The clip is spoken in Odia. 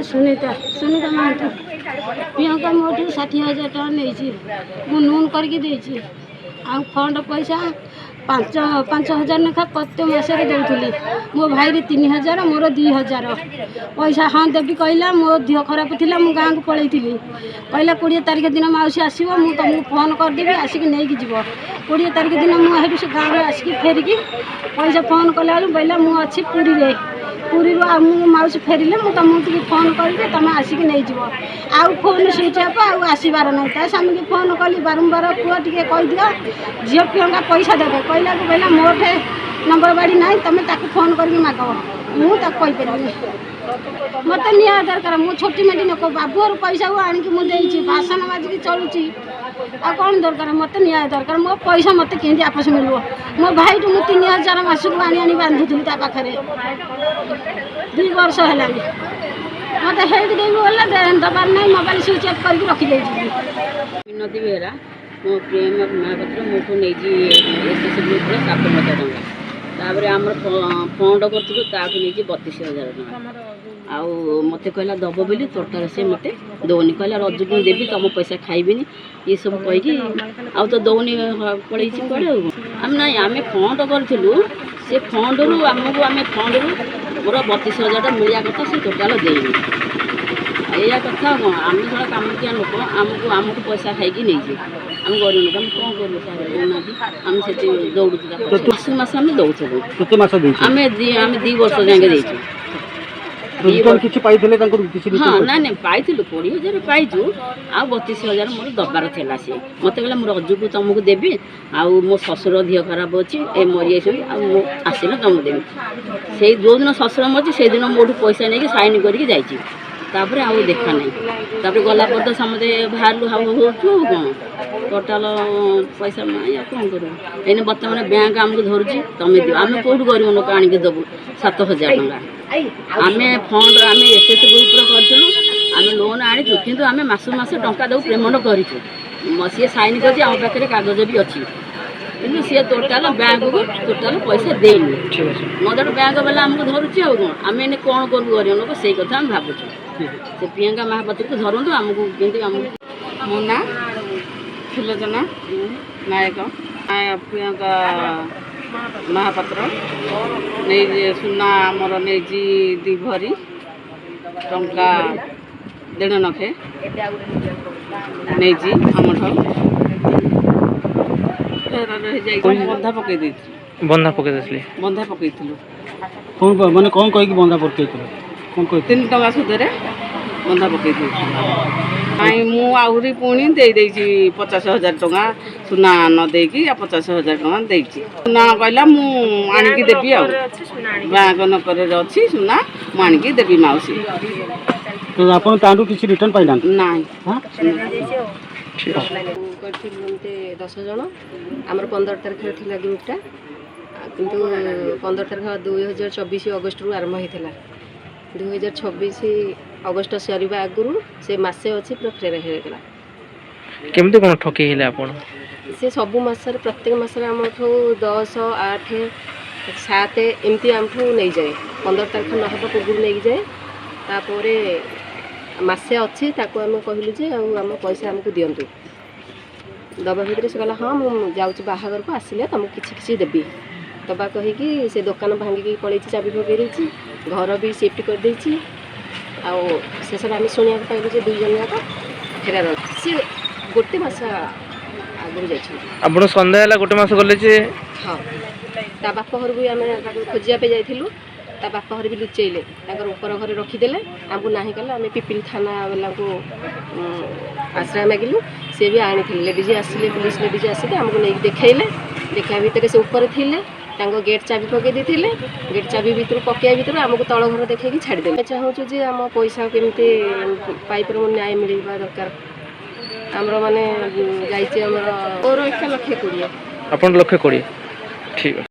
ନାଁ ସୁନିତା, ସୁନିତା ମହାନ୍ତି। ପ୍ରିୟଙ୍କା ମୋଠୁ 60,000 ଟଙ୍କା ନେଇଛି। ମୁଁ ଲୋନ୍ କରିକି ଦେଇଛି। ଆଉ ଫଣ୍ଡ ପଇସା 5 5 ହଜାର ଲେଖା ପ୍ରତ୍ୟେକ ମାସରେ ଦେଉଥିଲି। ମୋ ଭାଇର 3,000, ମୋର 2,000। ପଇସା ହଁ ଦେବି କହିଲା। ମୋ ଦେହ ଖରାପ ଥିଲା, ମୁଁ ଗାଁକୁ ପଳେଇଥିଲି। କହିଲା, 20 ତାରିଖ ଦିନ ମାଉସୀ ଆସିବ, ମୁଁ ତୁମକୁ ଫୋନ୍ କରିଦେବି, ଆସିକି ନେଇକି ଯିବ। 20 ତାରିଖ ଦିନ ମୁଁ ସେଇଠୁ ସେ ଗାଁରୁ ଆସିକି ଫେରିକି ପଇସା ଫୋନ୍ କଲାବେଳକୁ କହିଲା, ମୁଁ ଅଛି ପୁରୀରେ। ପୁରୀରୁ ଆଉ ମୁଁ ମାଉସୀ ଫେରିଲେ ମୁଁ ତୁମକୁ ଟିକେ ଫୋନ୍ କରିବି, ତୁମେ ଆସିକି ନେଇଯିବ। ଆଉ ଫୋନ୍ ସୁଇଚ୍ ଅଫ୍, ଆଉ ଆସିବାର ନାହିଁ। ତା ସ୍ୱାମୀକି ଫୋନ୍ କଲି ବାରମ୍ବାର, ପୁଅ ଟିକେ କହିଦିଅ, ଝିଅ ପ୍ରିୟଙ୍କା ପଇସା ଦେବେ। କହିଲାକୁ କହିଲା, ମୋଠେ ନମ୍ବର ବାଡ଼ି ନାହିଁ, ତୁମେ ତାକୁ ଫୋନ୍ କରିକି ମାଗ, ମୁଁ ତାକୁ କହିପାରିବିନି। ମୋତେ ନ୍ୟାୟ ଦରକାର। ମୁଁ ଛୋଟି ମେଟି ଲୋକ, ବାବୁଘରୁ ପଇସାକୁ ଆଣିକି ମୁଁ ଦେଇଛି, ବାସନ ମାଜିକି ଚଳୁଛି। ଆଉ କ'ଣ ଦରକାର? ମୋତେ ନ୍ୟାୟ ଦରକାର। ମୋ ପଇସା ମୋତେ କେମିତି ଆପସ ମିଳିବ? ମୋ ଭାଇଠୁ ମୁଁ 3,000 ମାସକୁ ଆଣି ଆଣି ବାନ୍ଧୁଥିଲି ତା ପାଖରେ 2 ବର୍ଷ ହେଲାଣି। ମୋତେ ହେଇଠି ଦେବି ବୋଲେ ଦେବାର ନାହିଁ, ମୋବାଇଲ ସୁଇଚ୍ ଅଫ୍ କରିକି ରଖିଦେଇଛି। ମିନତି ବେହେରା। ମୋ ପ୍ରେମ ମହାପାତ୍ର ମୋଠୁ ନେଇଛି ଏସ୍ ଏସ୍ ଗ୍ରୁପ୍ର 7 ଲକ୍ଷ ଟଙ୍କା। ତାପରେ ଆମର ଫଣ୍ଡ କରିଥିଲୁ, ତାଠୁ ନେଇଛି 32,000 ଟଙ୍କା। ଆଉ ମୋତେ କହିଲା ଦେବ ବୋଲି, ଟୋଟାଲ ସେ ମୋତେ ଦେଉନି। କହିଲା, ରଜକୁ ମୁଁ ଦେବି, ତୁମ ପଇସା ଖାଇବିନି, ଏସବୁ କହିକି ଆଉ ତ ଦେଉନି, ପଳେଇଛି କୁଆଡ଼େ। ଆଉ ଆମେ ନାଇଁ, ଆମେ ଫଣ୍ଡ କରିଥିଲୁ, ସେ ଫଣ୍ଡରୁ ଆମକୁ, ଆମେ ଫଣ୍ଡରୁ ମୋର 32,000 ଟଙ୍କା ମିଳିବା କଥା, ସେ ଟୋଟାଲ ଦେଇନି। ଏଇଆ କଥା। ଆଉ କ'ଣ? ଆମେ ଶଳା କାମିକିଆ ଲୋକ, ଆମକୁ ପଇସା ଖାଇକି ନେଇଛି। ଆମେ ଗରିବ ଲୋକ, ଆମେ କ'ଣ କରିବୁ ସାର୍, କହୁନାହାନ୍ତି? ଆମେ ସେଠି ଦୌଡ଼ୁଛୁ ତା ପଛରେ। ମାସକୁ ମାସ ଆମେ ଦଉଥିଲୁ। କେତେ ମାସ ଦେଇଛି? ଆମେ 2 ବର୍ଷ ଯାକେ ଦେଇଛୁ। ରିଟର୍ନ କିଛି ପାଇଥିଲେ ତାଙ୍କର କିଛି? ହଁ। ରିଟର୍ନ? ନାଇଁ ନାଇଁ, ପାଇଥିଲୁ, 20,000 ପାଇଛୁ। ଆଉ 32,000 ମୋର ଦବାର ଥିଲା। ସିଏ ମୋତେ କହିଲା, ମୁଁ ରଜକୁ ତୁମକୁ ଦେବି, ଆଉ ମୋ ଶ୍ୱଶୁର ଦେହ ଖରାପ ଅଛି, ଏ ମରିଯାଇଛନ୍ତି, ଆଉ ମୁଁ ଆସିଲେ ତୁମକୁ ଦେବି। ସେଇ ଯେଉଁଦିନ ଶ୍ୱଶୁର ମରିଛି, ସେଇଦିନ ମୋଠୁ ପଇସା ନେଇକି ସାଇନ୍ କରିକି ଯାଇଛି। ତାପରେ ଆଉ ଦେଖା ନାହିଁ। ତାପରେ ଗଲା ପରେ ତ ସମସ୍ତେ ବାହାରିଲୁ, ହାଉ ହାଉ ହେଉଛୁ। ଆଉ କ'ଣ? ଟୋଟାଲ ପଇସା ନାହିଁ, ଆଉ କ'ଣ କରିବୁ? ଏଇନେ ବର୍ତ୍ତମାନ ବ୍ୟାଙ୍କ ଆମକୁ ଧରୁଛି, ତମେ ଦିଅ। ଆମେ କେଉଁଠୁ ଗରିବ ଲୋକ ଆଣିକି ଦେବୁ 7,000 ଟଙ୍କା? ଆମେ ଫଣ୍ଡ, ଆମେ ଏସ୍ ଏସ୍ ଗ୍ରୁପ୍ର କରିଥିଲୁ, ଆମେ ଲୋନ୍ ଆଣିଛୁ, କିନ୍ତୁ ଆମେ ମାସକୁ ମାସ ଟଙ୍କା ଦେବୁ, ପେମେଣ୍ଟ କରିଛୁ। ସିଏ ସାଇନ୍ କରିଛି, ଆମ ପାଖରେ କାଗଜ ବି ଅଛି, କିନ୍ତୁ ସିଏ ଟୋଟାଲ ବ୍ୟାଙ୍କକୁ ଟୋଟାଲ ପଇସା ଦେଇନି। ଠିକ୍ ଅଛି। ନଦେଲେ ବ୍ୟାଙ୍କ ବାଲା ଆମକୁ ଧରୁଛି। ଆଉ କ'ଣ? ଆମେ ଏଇନେ କ'ଣ କରିବୁ ଗରିବ ଲୋକ, ସେଇ କଥା ଆମେ ଭାବୁଛୁ। ସେ ପ୍ରିୟଙ୍କା ମହାପାତ୍ରକୁ ଧରନ୍ତୁ ଆମକୁ, କେମିତି ଆମକୁ। ମୋ ନାଁ ସୁଲୋଚନା ନାୟକ। ପ୍ରିୟଙ୍କା ମହାପାତ୍ର ନେଇ ସୁନା ଆମର ନେଇଛି 2 ଭରି, ଟଙ୍କା 1.5 ଲକ୍ଷ ନେଇଛି ଆମଠାରୁ। ଫେରାର ହେଇଯାଇଛି। ବନ୍ଧା ପକେଇ ଦେଇଥିଲୁ। ବନ୍ଧା ପକେଇ ଦେଇଥିଲେ? ବନ୍ଧା ପକେଇଥିଲୁ। କ'ଣ ମାନେ କ'ଣ କହିକି ବନ୍ଧା ପକେଇଥିଲେ? କ'ଣ କହିଥିଲେ? 3 ଟଙ୍କା ସୁଧରେ ବନ୍ଧା ପକେଇ ଦେଇଥିଲୁ। ନାଇଁ, ମୁଁ ଆହୁରି ପୁଣି ଦେଇଦେଇଛି 50,000 ଟଙ୍କା। ସୁନା ନ ଦେଇକି ଆଉ 50,000 ଟଙ୍କା ଦେଇଛି। ସୁନା କହିଲା, ମୁଁ ଆଣିକି ଦେବି, ଆଉ ବ୍ୟାଙ୍କ ଲକରରେ ଅଛି ସୁନା, ମୁଁ ଆଣିକି ଦେବି ମାଉସୀ। ତ ଆପଣ ତାଠୁ କିଛି ରିଟର୍ନ ପାଇନାହାନ୍ତି? ନାଇଁ। ହଁ। ଠିକ୍ ଅଛି। କରିଥିଲୁ ଏମିତି 10 ଜଣ। ଆମର 15 ତାରିଖରେ ଥିଲା ଗ୍ରୁପଟା, କିନ୍ତୁ 15 ତାରିଖ 2024 ଅଗଷ୍ଟରୁ ଆରମ୍ଭ ହେଇଥିଲା। 2026 ଅଗଷ୍ଟ ସରିବା ଆଗରୁ ସେ ମାସେ ଅଛି ପୁରା ଫେରାର ହେଇଗଲା। କେମିତି କ'ଣ ଠକେଇ ହେଲେ ଆପଣ? ସେ ସବୁ ମାସରେ, ପ୍ରତ୍ୟେକ ମାସରେ ଆମଠୁ 10, 8, 7 ଏମିତି ଆମଠୁ ନେଇଯାଏ। 15 ତାରିଖ ନ ହେବା ପୂର୍ବରୁ ନେଇକି ଯାଏ। ତାପରେ ମାସେ ଅଛି, ତାକୁ ଆମେ କହିଲୁ ଯେ ଆଉ ଆମ ପଇସା ଆମକୁ ଦିଅନ୍ତୁ। ଦବା ଭିତରେ ସେ କହିଲା, ହଁ, ମୁଁ ଯାଉଛି ବାହାଘରକୁ, ଆସିଲେ ତୁମକୁ କିଛି କିଛି ଦେବି। ଦବା କହିକି ସେ ଦୋକାନ ଭାଙ୍ଗିକି ପଳେଇଛି, ଚାବି ପକେଇ ଦେଇଛି, ଘର ବି ସିଫ୍ଟ କରିଦେଇଛି। ଆଉ ଶେଷରେ ଆମେ ଶୁଣିବାକୁ ପାଇଲୁ ଯେ ଦୁଇ ଜଣ ଯାକ ଫେରାର। ସିଏ ଗୋଟେ ମାସ ଆଗରୁ ଯାଇଛନ୍ତି। ଆପଣ ସନ୍ଦେହ ହେଲା ଗୋଟେ ମାସ ଗଲେ ଯେ? ହଁ, ତା ବାପ ଘରକୁ ବି ଆମେ ତାକୁ ଖୋଜିବା ପାଇଁ ଯାଇଥିଲୁ। ତା ବାପ ଘରେ ବି ଲୁଚେଇଲେ, ତାଙ୍କର ଉପର ଘରେ ରଖିଦେଲେ, ଆମକୁ ନାହିଁ କଲେ। ଆମେ ପିପିଲି ଥାନା ବାଲାଙ୍କୁ ଆଶ୍ରୟ ମାଗିଲୁ। ସିଏ ବି ଆଣିଥିଲେ, ଲେଡ଼ିଜ୍ ଆସିଲେ, ପୁଲିସ ଲେଡ଼ିଜ୍ ଆସିକି ଆମକୁ ନେଇକି ଦେଖେଇଲେ। ଦେଖିବା ଭିତରେ ସେ ଉପରେ ଥିଲେ, ତାଙ୍କ ଗେଟ୍ ଚାବି ପକେଇ ଦେଇଥିଲେ। ଗେଟ୍ ଚାବି ଭିତରୁ ପକେଇବା ଭିତରୁ ଆମକୁ ତଳ ଘର ଦେଖେଇକି ଛାଡ଼ିଦେଲେ। ଆମେ ଚାହୁଁଛୁ ଯେ ଆମ ପଇସା କେମିତି ପାଇପାରିବୁ, ନ୍ୟାୟ ମିଳିବା ଦରକାର ଆମର। ମାନେ ଯାଇଛି ଆମର, ମୋର ଏକା ଲକ୍ଷେ 20। ଆପଣ ଲକ୍ଷେ 20, ଠିକ୍ ଅଛି।